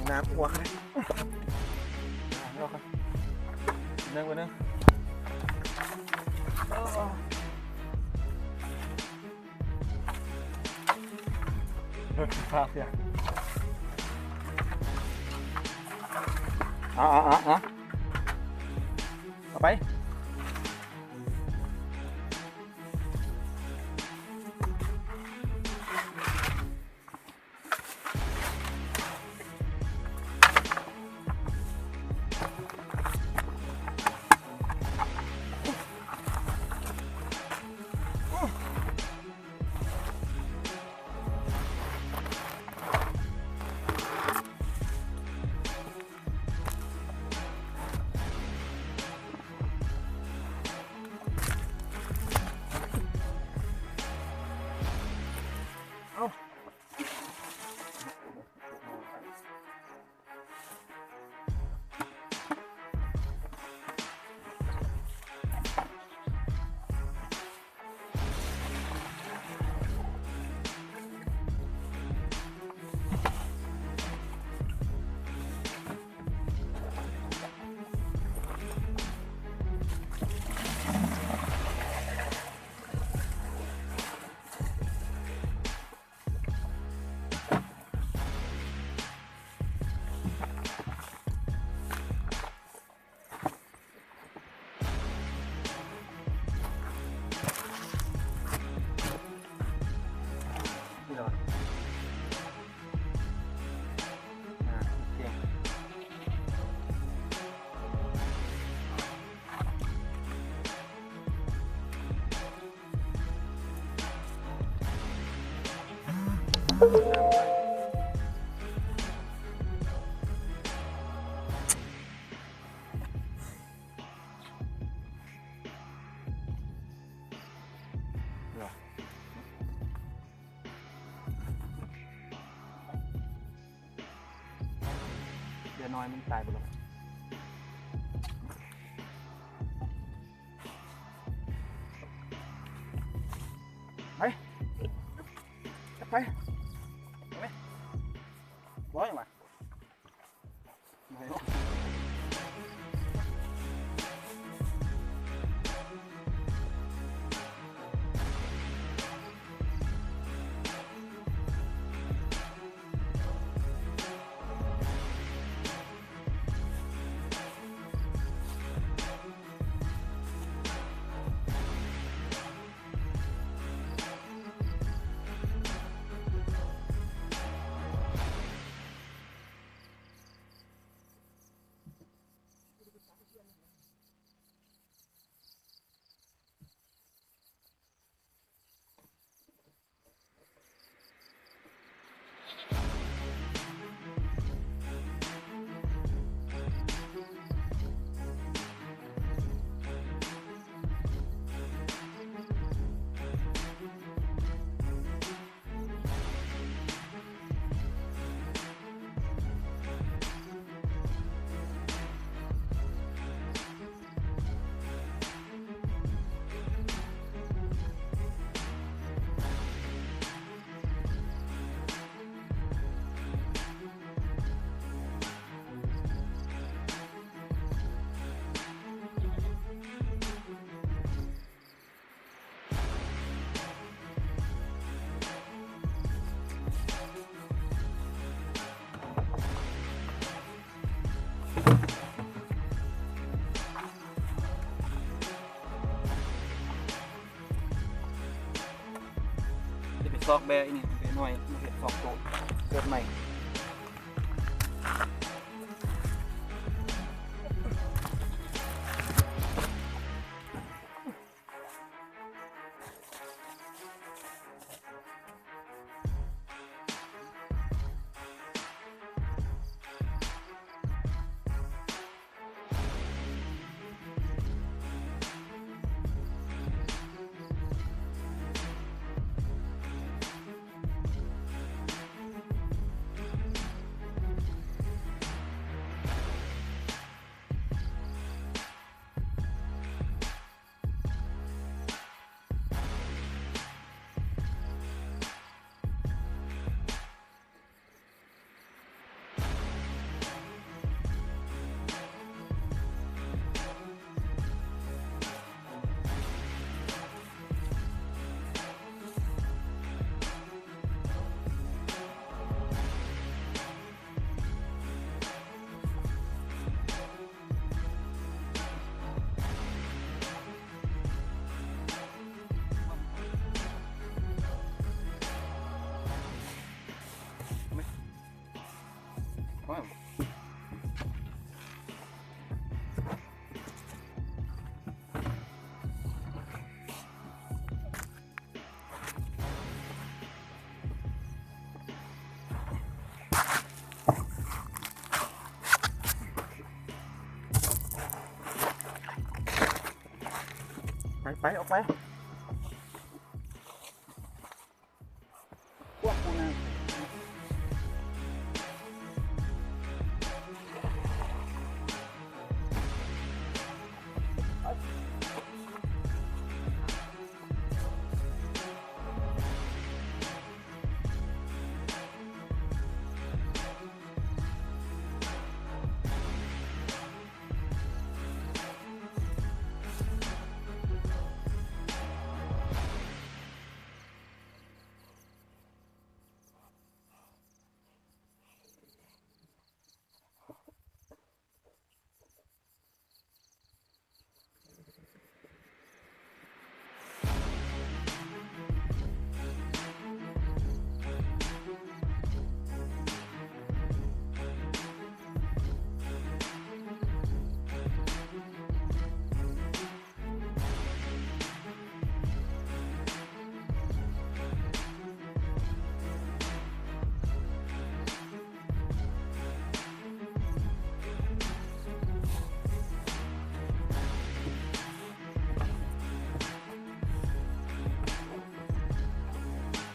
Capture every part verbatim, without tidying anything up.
Nang uwak na. Ano ka? Nang, nang. Oo. Nagkakasya. Ah, ah, ah, ah. Apay? Bai, bai. Bai, bai. Di' pa sokbe ini, di' pa nuway, di' pa sokbe. Ket may. ว้าว ไปไปออกไป พวกกูนะ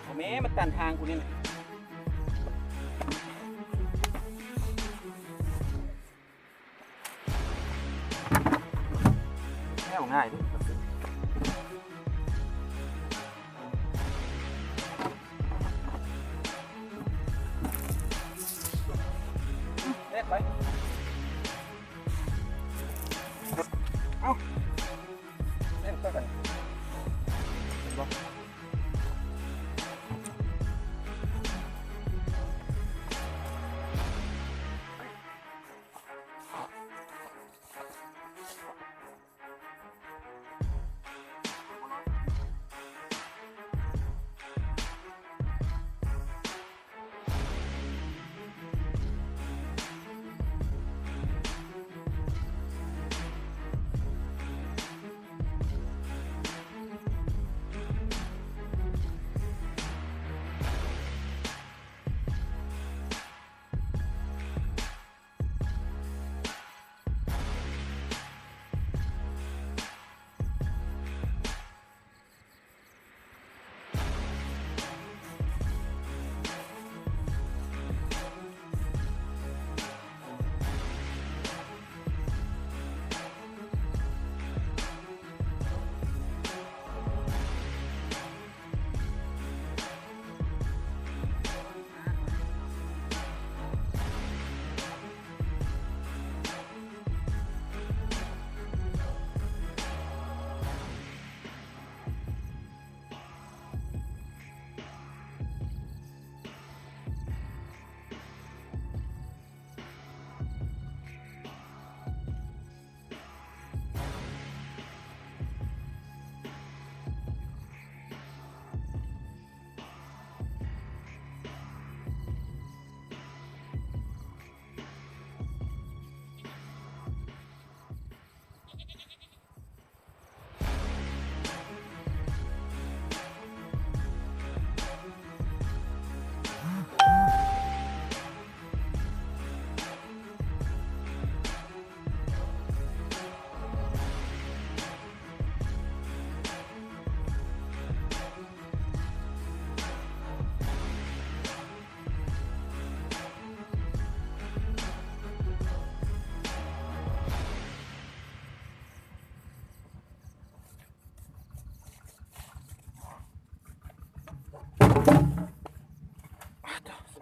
เอาแม่มาตันทางกูนี่นะ แค่ง่ายดิ แลกไป เอ้า แลกไปกัน เห็นบ่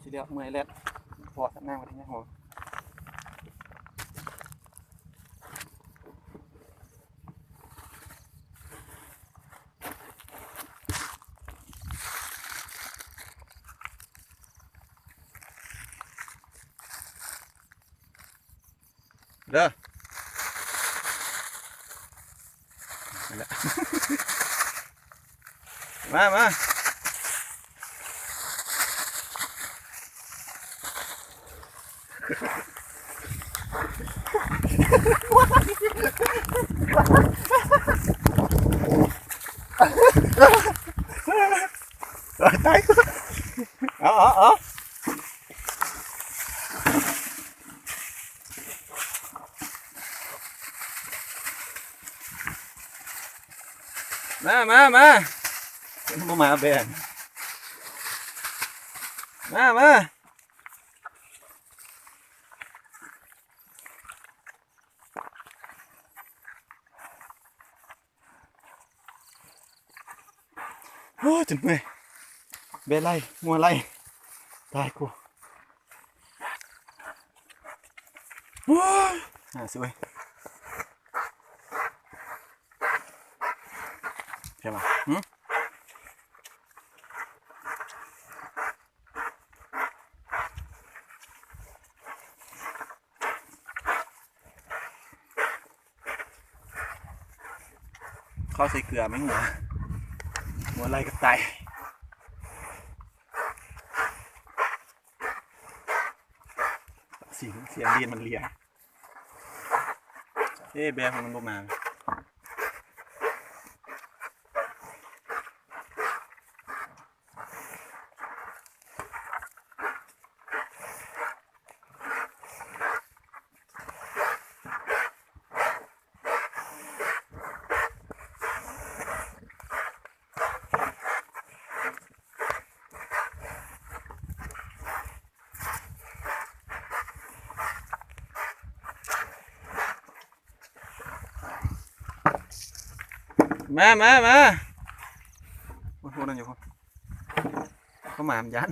สิเดียวเมื่อยแล้ว พอสักนั่งมาที่นี่หัว เด้อ นั่นแหละ มา มา เ ตาย เอาเอาเอา มามามา บ่มาแบน มามา โอ้ย จนเมื่อย แบไล่ งัวไล่ ตายกู โอ้ย น่าสวย ใช่ปะ หึ เข้าใส่เกลือไหมหัว หัวอะไรก็ตาย เสียง เสียงเลียนมันเลีย เอ๊ะ แบงค์มันบ่มา มา มา มา โอ้ย พวกนั้นอยู่ พวกหมามันยัน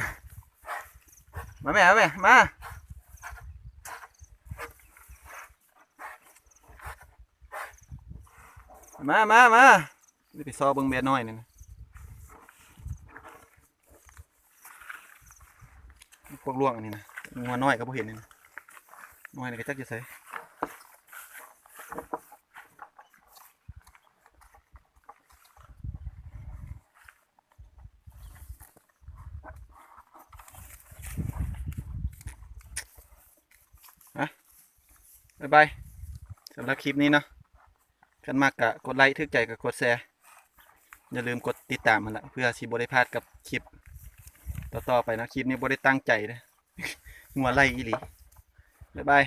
มาแม่ มาแม่ มา มา มา มา นี่ไปซอเบิ่งแบน้อยนี่นะ พวกล่วงอันนี้นะ งัวน้อยก็บ่เห็นนี่นะ น้อยนี่ก็จักอยู่ไส อ่ะ บ๊ายบาย สำหรับคลิปนี้เนาะ คันมักก็กดไลค์ ถูกใจก็กดแชร์ อย่าลืมกดติดตามมันละ เพื่อสิบ่ได้พลาดกับคลิปต่อๆไปเนาะ คลิปนี้บ่ได้ตั้งใจเด้อ งัวไล่อีหลี บ๊ายบาย